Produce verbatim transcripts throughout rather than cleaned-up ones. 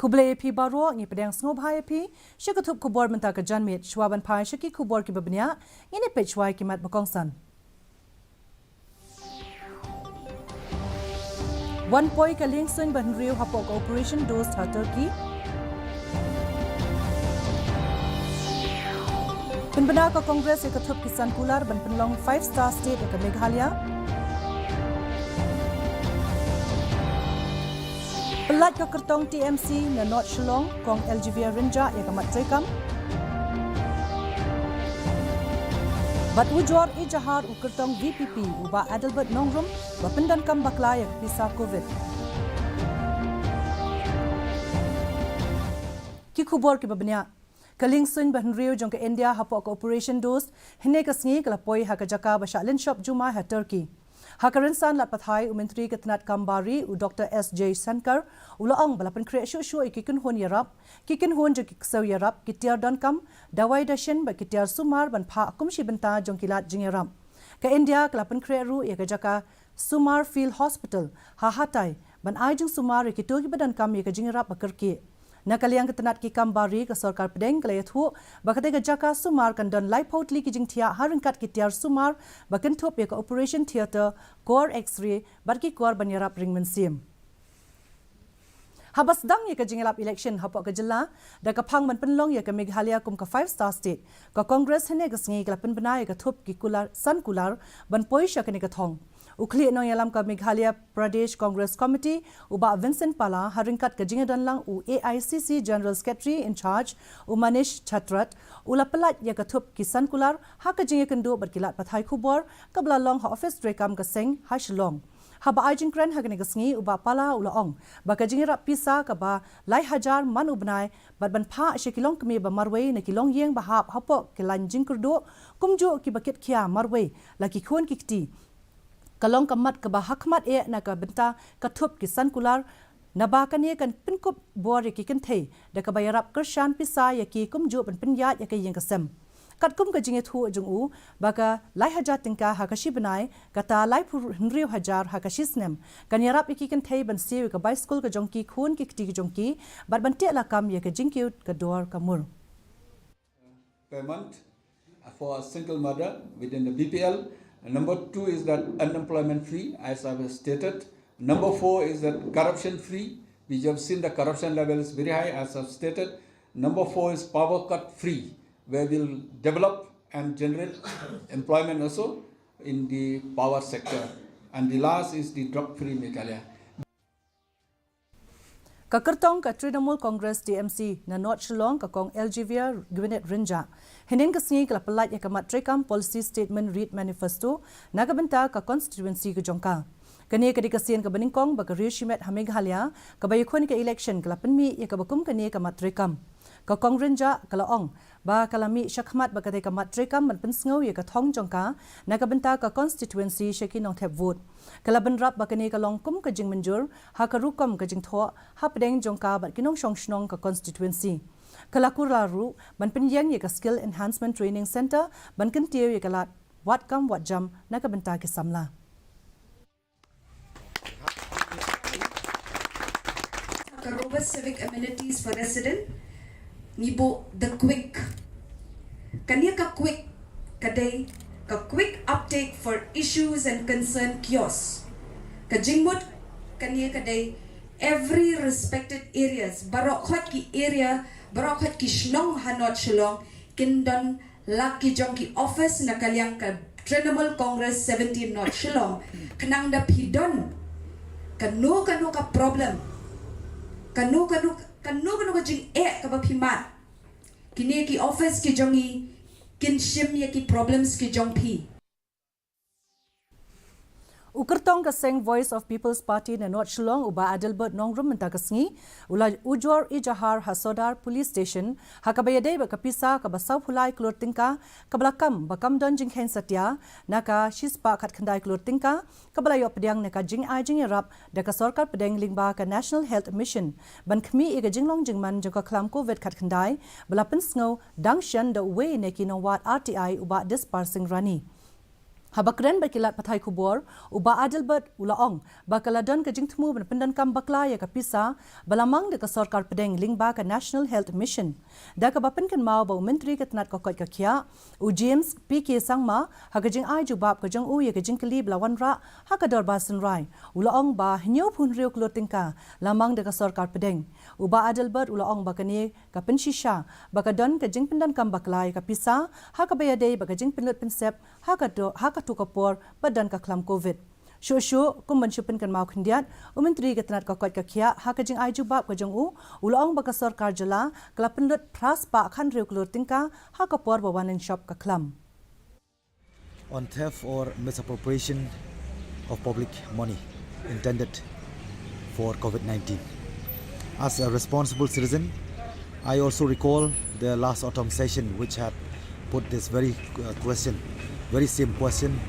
Khublei ïa phi baroh, ngi pdiang sngewbha ïa phi sha ka thup khubor mynta ka janmiet. Shuwa ban phai sha ki khubor kiba bniah, ngin ïa peit shuwa ïa ki mat ba kongsan. Wan poi ka liengsuiñ ba hynriew hapoh ka Operation Dost ha Turkey. Pynbna ka Congress ïa ka thup ki san kular ban pynlong five star state ïa ka Meghalaya. Pyllait ka kyrtong T M C na North Shillong, Kong L G V R Rynjah ïa ka mat treikam. Bad u Jor Ejahar u kyrtong V P P u Bah Adelbert Nongrum ba pyndonkam bakla ïa ka pisa covid. Ki khubor kiba bniah. Ka liengsuiñ ba hynriew jong ka India hapoh ka Operation Dost hynne ka sngi ka la poi ha ka jaka ba shah lynshop jumai ha Turkey. Ha ka rynsan lad pathai, u Myntri ka tnat kam bar ri u Doctor S Jaishankar u la ong ba la pynkhreh shuh shuh ïa ki kynhun ïarap, ki kynhun jong ki ksew ïarap, ki tiar donkam, dawai dashin bad ki tiar sumar ban phah kum shi bynta jong ki lad jingïarap. Ka India ka la pynkhreh ruh ïa ka jaka Sumar Field Hospital ha Hatay ban ai jingsumar ïa kito kiba donkam ïa ka jingïarap ba kyrkieh. Na ka liang ka tnat ki kam bar ri, ka sorkar pdeng ka la ïathuh ba katei ka jaka sumar kan don laiphew tylli ki jingthiah ha ryngkat ki tiar sumar ba kynthup ïa ka operation theatre, kor X-ray bad ki kor ban ïarap ring mynsiem. Haba sdang ïa ka jingïalap election hapoh ka jylla da ka phang ban pynlong ïa ka Meghalaya kum ka five star state, ka Congress hynne ka sngi ka la pynbna ïa ka thup ki kular, san kular ban poi sha kane ka thong. U khlieh nongïalam ka Meghalaya Pradesh Congress Committee u Bah Vincent Pala ha ryngkat ka jingïadonlang u A I C C General Secretary in Charge u Manish Chatrath u la pyllait ïa ka thup ki san kular ha ka jingïakynduh bad ki lad pathai khubor kaba la long ha office treikam ka seng ha Shillong. Haba ai jingkren ha kane ka sngi, u Bah Pala u la ong ba ka jingïarap pisa kaba lai hajar man u bnai bad ban phah sha ki longkmie ba marwei na ki longïing ba hap hapoh ki lain jingkyrduh, kumjuh kiba kit khia marwei la ki khun ki kti, ka long ka mat kaba hakhmat eh na ka bynta ka thup ki san kular, naba kane kan pynkup bor ïa ki kynthei da kaba ïarap kyrshan pisa ïa ki kumjuh ban pynïaid ïa ka ïing ka sem. Katkum ka jingïathuh jong u ba ka lai hajar tyngka ha ka shi bnai, kata laiphew hynriew hajar ha ka shi snem, kan ïarap ïa ki kynthei ban siew ïa ka bai skul ka jong ki khun ki kti ka jong ki bad ban teh lakam ïa ka jingkiew ka dor ka mur. Per month for a single mother within the B P L. And number two is that unemployment free, as I've stated. Number four is that corruption free. We have seen the corruption level is very high, as I've stated. Number four is power cut free, where we'll develop and generate employment also in the power sector. And the last is the drug free Meghalaya. Ka kyrtong ka Trinamool Congress T M C na North Shillong, ka Kong L G V R Gwyneth Rynjah, hynnin ka sngi ka la pyllait ïa ka mat treikam policy statement read manifesto na ka bynta ka constituency ka jong ka. Kane ka dei ka sien kaba nyngkong ba ka riew shimet ha Meghalaya kaba ïakhun ïa ka election ka la pynmih ïa kaba kum kane ka mat treikam. Ka Kong Rynjah ka la ong ba ka la mih shakhmat ba katei ka mat treikam ban pynsngew ïa ka thong jong ka na ka bynta ka constituency sha ki nongthep vote. Ka la bynrap ba kane ka long kum ka jingmynjur ha ka rukom ka jingthoh hapdeng jong ka bad ki nongshong shnong ka constituency. Ka la kular ruh ban pynïeng ïa ka Skill Enhancement Training Centre ban kyntiew ïa ka lad wat kam wat jam na ka bynta ki samla. Ka robust civic amenities for resident, ngi buh the Quick. Kane ka Quick ka dei ka Quick Uptake for Issues and Concern kiosk. Ka jingmut kane ka dei every respected areas, baroh khoit ki area, baroh khoit ki shnong ha North Shillong kin don la ki jong ki office na ka liang ka Trinamool Congress seventeen North Shillong. Khnang da phi don kano kano ka problem, kano kano, kano kano ka jingeh kaba phi mad, kine ki office ki jong ngi kin shim ïa ki problems ki jong phi. U kyrtong ka seng Voice of People's Party na North Shillong, u Bah Adelbert Nongrum, mynta ka sngi u la ujor ejahar ha Sodar Police Station ha kaba ïadei bad ka pisa kaba sawphew lai klur tyngka kaba la kam ba kam don jingkheiñ satia na ka shispah khatkhyndai klur tyngka kaba la ïoh pdiang na ka jingai jingïarap da ka sorkar pdeng lyngba ka National Health Mission ban khmih ïa ka jinglong jingman jong ka khlam covid khatkhyndai ba la pynsngew dang shen da uwei na ki nongwad R T I, u Bah Dispar Singh Rani. Haba kren bad ki lad pathai khubor, u Bah Adelbert u la ong ba ka la don ka jingthmu ban pyndonkam bakla ïa ka pisa ba la mang da ka sorkar pdeng lyngba ka National Health Mission, da kaba pynkynmaw ba u Myntri ka tnat ka koit ka khiah, u James P K Sangma, ha ka jingai jubab ka jong u ïa ka jingkylli ba la wanrah ha ka dorbar synrai, u la ong ba hynñiewphew hynriew klur tyngka la mang da ka sorkar pdeng. U Bah Adelbert u la ong ba kane ka pynshisha ba ka don ka jingpyndonkam bakla ïa ka pisa ha kaba ïadei bad ka jingpynlut pynsep ha ka do, ha kato ka por ba don ka khlam Covid. Shuh shuh, kum ban shu pynkynmaw khyndiat, u Myntri ka tnat ka koit ka khiah ha ka jingai jubab ka jong u, u la ong ba ka sorkar jylla ka la pynlut phra spah khathynriew klur tyngka ha ka por ba wan lynshop ka khlam. On theft or misappropriation of public money intended for Covid nineteen. As a responsible citizen, I also recall the last autumn session, which had put this very, uh, question, very same question,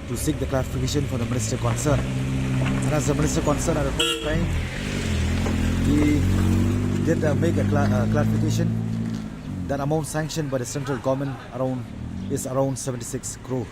to seek the clarification from the minister concerned. And as the minister concerned, at the point of time, he did, uh, make a cla- uh, clarification that amount sanctioned by the central government around is around seventy-six crore.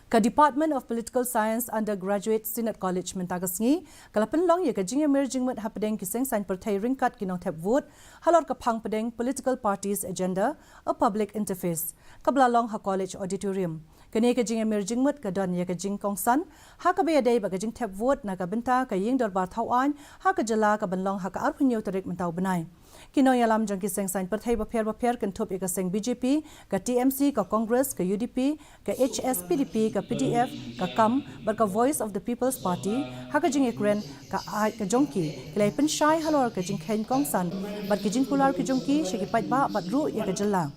Ka Department of Political Science Undergraduate Synod College mynta ka sngi ka la pynlong ïa ka jingïamir jingmut hapdeng ki seng saiñ pyrthei ryngkat ki nongthep vote halor ka phang pdeng Political Parties Agenda, a Public Interface, kaba la long ha College Auditorium. Kane ka jingïamir jingmut ka don ïa ka jingkongsan ha kaba ïadei bad ka jingthep vote na ka bynta ka ïing dorbar thaw aiñ ha ka jylla kaban long ha ka arphew hynñiew tarik mynta u bnai. Ki nongïalam jong ki seng saiñ pyrthei bapher bapher kynthup ïa ka seng B J P, ka T M C, ka Congress, ka U D P, ka H S P D P, ka P D F, ka KAM bad ka Voice of the People's Party, ha ka jingïakren ka aiñ ka jong ki, ki la ïa pynshai halor ka jingkheiñ kongsan bad ki jingkular ki jong ki sha ki paidbah bad ruh ïa ka jylla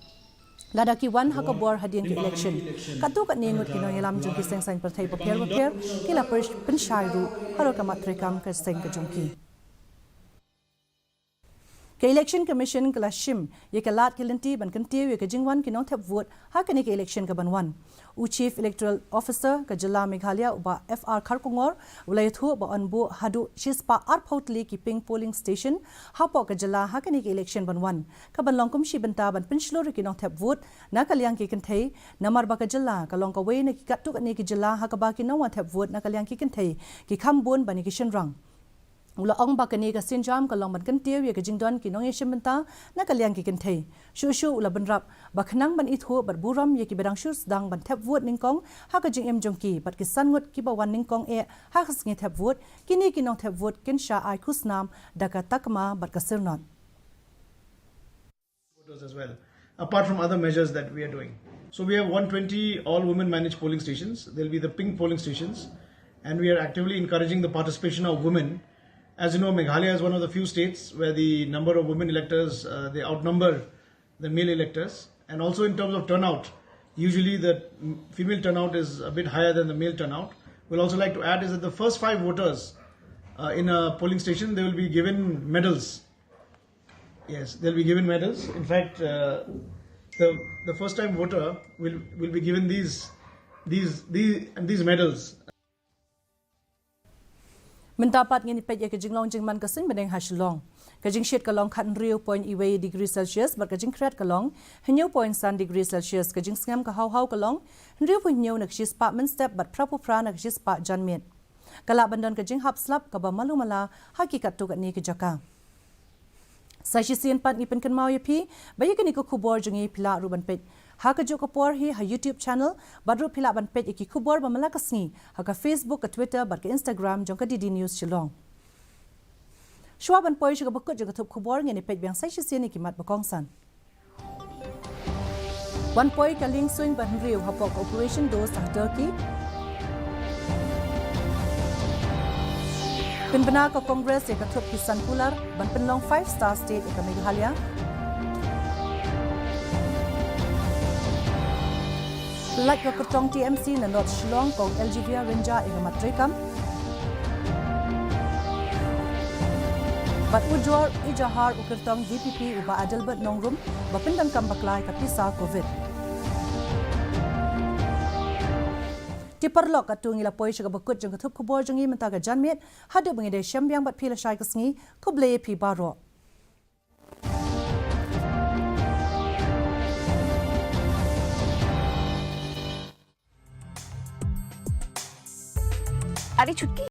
lada ki wan ha ka bor hadien ka election. Katto katne ngut ki nongïalam jong ki seng saiñ pyrthei bapher bapher ki la pynshai ruh halor ka mat treikam ka seng ka jong ki. Ka Election Commission ka la shim ïa ka lad ka lynti ban kyntiew ïa ka jingwan ki nongthep vote ha kane ka election kaban wan. U Chief Electoral Officer ka jylla Meghalaya, u Bah F R Kharkongor, u la ïathuh ba yn buh haduh shispah arphew tylli ki pink polling station hapoh ka jylla ha kane ka election ban wan, kaban long kum shi bynta ban pynshlur ïa ki nongthep vote na ka liang ki kynthei, namar ba ka jylla ka long kawei na ki katto katne ki jylla ha kaba ki nongwan thep vote na ka liang ki kynthei ki kham bun ban ïa ki shynrang. U la ong ba kane ka sienjam ka long ban kyntiew ïa ka jingdon ki nongïashim bynta na ka liang ki kynthei. Shuh shuh u la bynrap ba khnang ban ithuh bad burom ïa kiba dang shu sdang ban thep vote nyngkong ha ka jingim jong ki bad ki san ngut kiba wan nyngkong eh ha ka sngi thep vote, kine ki nongthep vote kin shah ai khusnam da ka takma bad ka syrnod. Voters as well, apart from other measures that we are doing. So we have one twenty all women managed polling stations. They'll be the pink polling stations. And we are actively encouraging the participation of women. As you know, Meghalaya is one of the few states where the number of women electors, uh, they outnumber the male electors. And also in terms of turnout, usually the mm, female turnout is a bit higher than the male turnout. We'll also like to add is that the first five voters, uh, in a polling station, they will be given medals. Yes, they'll be given medals. In fact, uh, the the first time voter will will be given these these these and these medals. Mynta pat ngin ïa peit ïa ka jinglong jingman ka suiñ bneng ha Shillong. Ka jingshit ka long khathynriew point wei degree Celsius bad ka jingkhriat ka long hynñiew point san degree Celsius. Ka jingsngem ka haw haw ka long hynriewphew hynñiew na ka shispah mynstep bad phraphew phra na ka shispah janmiet. Ka lah ban don ka jinghap slap kaba malu mala ha ki katto katne ki jaka. Sa shisien pat ngi pynkynmaw ïa phi ba ïa kane ka khubor jong ngi phi lah ruh ban peit ha kajuh ka por hi ha YouTube channel, bad ruh phi lah ban peit ïa ki khubor ba man la ka sngi ha ka Facebook, ka Twitter bad ka Instagram jong ka D D News Shillong. Shuwa ban poi sha kaba kut jong ka thup khubor, ngin ïa peit biang sa shisien ïa ki mat ba kongsan. Wan poi ka lieng suiñ ba hynriew hapoh ka Operation Dost ha Turkey. Pynbna ka Congress ïa ka thup ki san kular ban pynlong five star state ïa ka Meghalaya. Lait ka kyrtong T M C na North Shillong, kong Aljivia Rynjah ïa ka mat treikam. Bad Ujor Ejahar u kyrtong V P P u Bah Adelbert Nongrum ba pyndonkam bakla ïa ka pisa Covid. Ki paralok, katto ngi la poi sha kaba kut jong ka thup khubor jong ngi mynta ka janmiet. Haduh ba ngin ïa shem biang bad phi lashai ka sngi, khublei ïa phi baroh. Are chutki.